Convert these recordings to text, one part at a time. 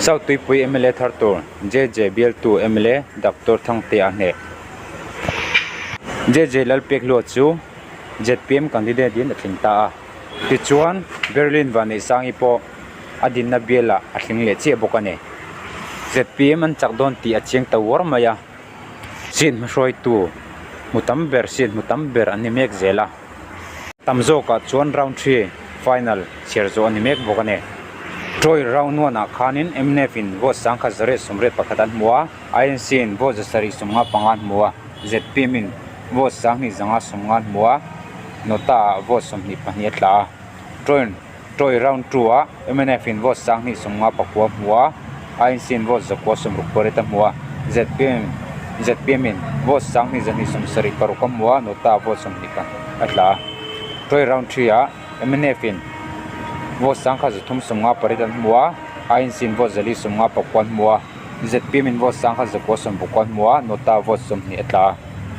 South Tuipui mla thar tur JJ bialtu mla Doctor Thangtea a hneh. JJ Lalpekhlua chu zpm candidate in a tling ta a. Tichuan, Berlin Vanneihsangi pawh a dinna bialah a tling leh chiah bawk a ni. Zpm an chak dawn tih a chiang ta uar mai a. Seat hmahruaitu hmu tam ber seat hmu tam ber an ni mek zel a. Tam zawkah chuan round three final chhiar zawh a ni mek bawk a ni. Troy round one ah khanin mnf in vote 1181 an hmu a, INC in vote 755 an hmu a, zpm in vote 2550 an hmu a, Nota ah vote 22 a tla a. Troy Troy round two ah mnf in vote 259 a hmu a, INC in vote 968 a hmu a, zpm zpm in vote 2276 a hmu a, Nota ah vote 22 a tla a. Troy round three ah mnf in vote 1358 an hmu a, INC in vote 459 an hmu a, zpm in vote 1990 an hmu a, Nota ah vote 20 a tla a.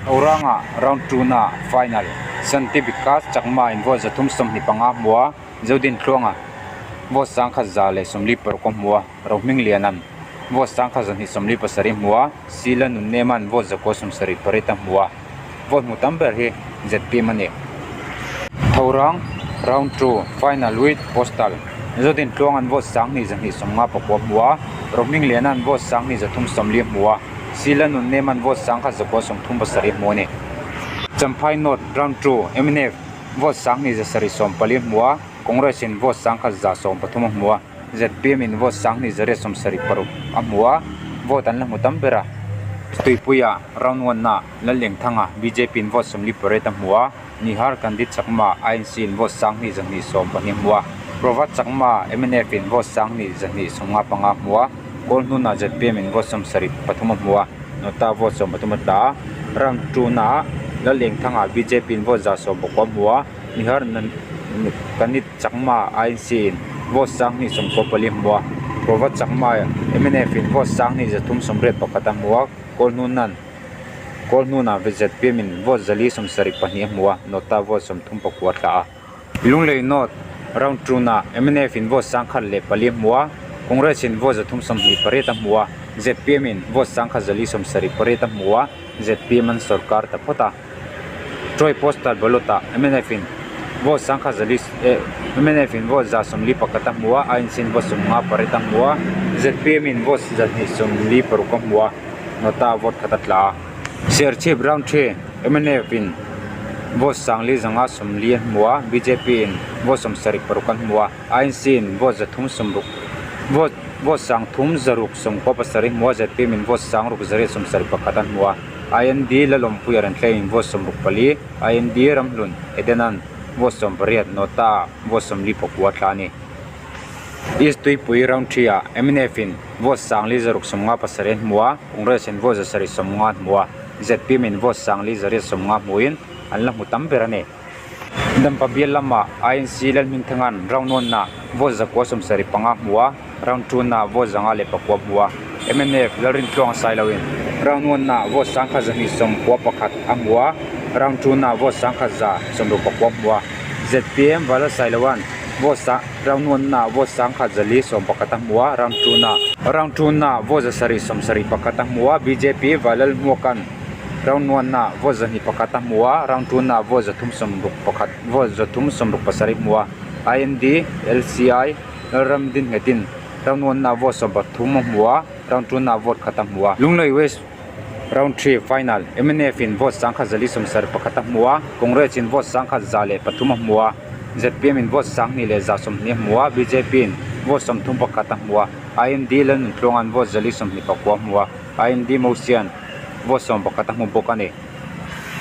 Auranga round two na final Santi Vikas Chakma in vote 325 a hmu a, Zodin Tluanga vote 1146 a hmu a, Rohming Lianan vote 1227 a hmu a, Sila Nunneman vote 978 a hmu a, vote hmu tam ber hi zpm a ni. Thorang round two final with postal Zodin Tluangan vote 2259 a hmu a, Rohming Lianan vote 2340 a hmu a, Sila Nunneman vote 1137 a hmu a ni. Champhai North round two mnf vote 2740 a hmu a, Congress in vote 1113 a hmu a, zpm in vote 2876 a hmu a, vote an la hmu tam ber a. Tuipuia round one ah Lalengthanga bjp in vote 48 a hmu a, Nihar Kandit Chakma INC in vote 2214 a hmu a, Provat Chakma mnf in vote 2295 a hmu a, Kawlhnuna zpm in vote 73 a hmu a, Nota vote 13 a tla a, round two naah Lalengthanga bjp in vote 119 a hmu a, Nihar Kanit Chakma INC in vote 294 a hmu a, Provat Chakma mnf in vote 2381 a hmu a, Kawlhnunan Kawlhnuna zpm in vote 472 a hmu a, Nota vote 34 a tla a. Lunglei North round two naah mnf in vote 1004 a hmu a, Congress in vote 328 a hmu a, zpm in vote 1478 a hmu a, zpm an sorkar ta phawt a. Troy postal ballot ah mnf in vote 10 eh mnf in vote 141 a hmu a, INC in vote 58 a hmu a, zpm in vote 226 a hmu a, Nota vote khat a tla a. Serchhip round three mnf in vote 450 a hmu a, bjp in vote 76 an hmu a, INC in vote 360 vote vote 3697 a hmu a, zpm in vote 6871 an hmu a, IND Lalawmpuia Renthlei in vote 64, IND Ramhlun Edenan vote 18, Nota vote 44 a tla a ni. East Tuipui round three ah mnf in vote 4657 an hmu a, Congress in vote 750 an hmu a, zpm in vote 4850 hmuin an la hmu tam ber a ni. Dampa bial lamah INC Lalhmingthanga'n round one ah vote 975 a hmu a, round two ah vote 504 a hmu a, mnf Lalrintluang Sailoin round one ah vote 1291 a hmu a, round two ah vote 1164 a hmu a, zpm Vala Sailoa'n vote sang round one ah vote 1111 a hmu a, round two ah round two ah vote 771 a hmu a, bjp Valalhmuaka'n round one ah vote 21 a hmu a, round two ah vote 361 vote 367 a hmu a, IND LCI Lalram din nghetin round one ah vote 13 a hmu a, round two ah vote khat a hmu a. Lunglei West round three final mnf in vote 1171 a hmu a, Congress in vote 1103 a hmu a, zpm in vote 2120 a hmu a, bjp in vote 31 a hmu a, IND Lalnuntluanga'n vote 124 a hmu a, IND Mosian vote 11 a hmu bawk a ni.